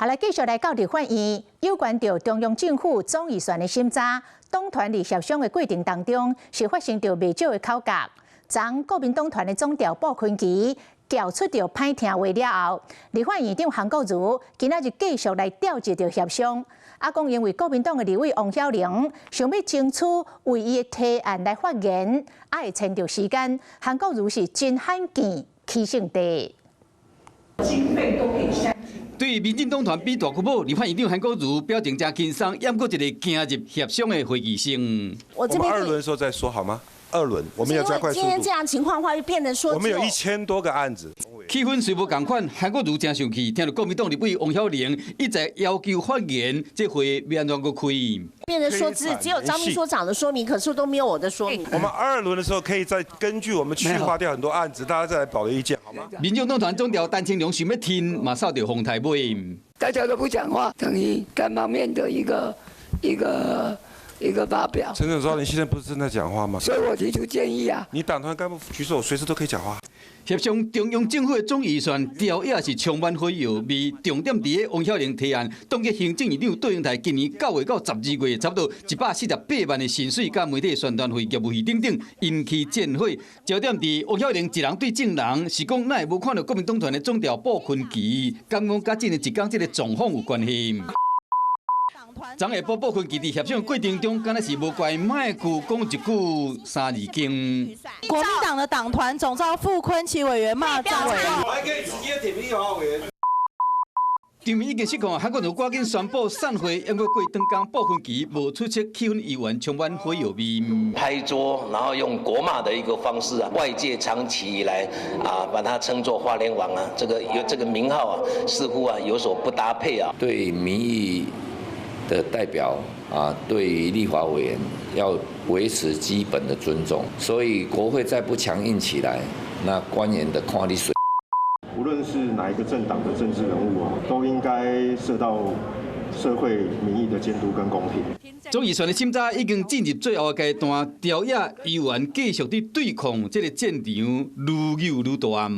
好來，繼續來到立法院，有關著中央政府總預算的審查，黨團佇協商的過程當中，是發生著袂少的口角。昨國民黨團的總召傅崐萁叫出著歹聽話了後，立法院長韓國瑜今仔日繼續來召集著協商。啊，講因為國民黨的立委王曉玲想欲爭取為伊的提案來發言，啊會遷就時間，韓國瑜是真罕見起性地。經費都可以刪。對民進黨團比大骨母，立法院長韓國瑜表情誠輕鬆，猶閣一个行入協商的會議室。我們二輪的時候再說好嗎？二輪，我們要加快速度。今天這樣情況的話，就變成說，我們有1000多個案子。氣氛雖無仝款，韓國瑜誠生氣，聽著國民黨立委王曉玲一再要求發言，這會欲按怎閣開？變成說只有張秘書長的說明，可是都沒有我的說明。我們二輪的時候可以再根據我們去化掉很多案子，大家再來保留意見，好嗎？民眾黨團總召陳清龍想欲聽，嘛掃著風台尾。大家都不講話，等於單方面的一個發表。陳總召，你現在不是正在講話嗎？所以我提出建議啊。你黨團幹部舉手，隨時都可以講話。協商中央政府的總預算，朝野是充滿火藥味。重點佇咧王曉玲提案，凍結行政院長卓榮泰今年9月到12月，差不多148萬的薪水、佮媒體宣傳費、業務費等等，引起戰火。焦點佇王曉玲一人對眾人，是講哪會無看著國民黨團的總召傅崐萁，敢講佮這個一工這个狀況有關係？昨下晡傅崐萁佇協商過程中，敢若是無怪莫句講一句三字經。國民黨的黨團總召傅崐萁委員罵張委員。我還可以直接點名啊，委員。場面已經失控，韓國瑜趕緊宣布散會，猶閣過長工，傅崐萁無出席，氣氛依然充滿火藥味。拍桌，然後用國罵的一個方式啊，外界長期以來啊，把它稱作花蓮王啊，這個有這個名號啊，似乎啊有所不搭配啊。對民意的代表啊，對於立法委員要維持基本的尊重，所以國會再不強硬起來，那官員的看你水。無論是哪一個政黨的政治人物啊，都應該受到社會民意的監督跟公平。總預算的審查已經進入最後的階段，朝野依然繼續佇對抗這个戰場，愈扭愈大。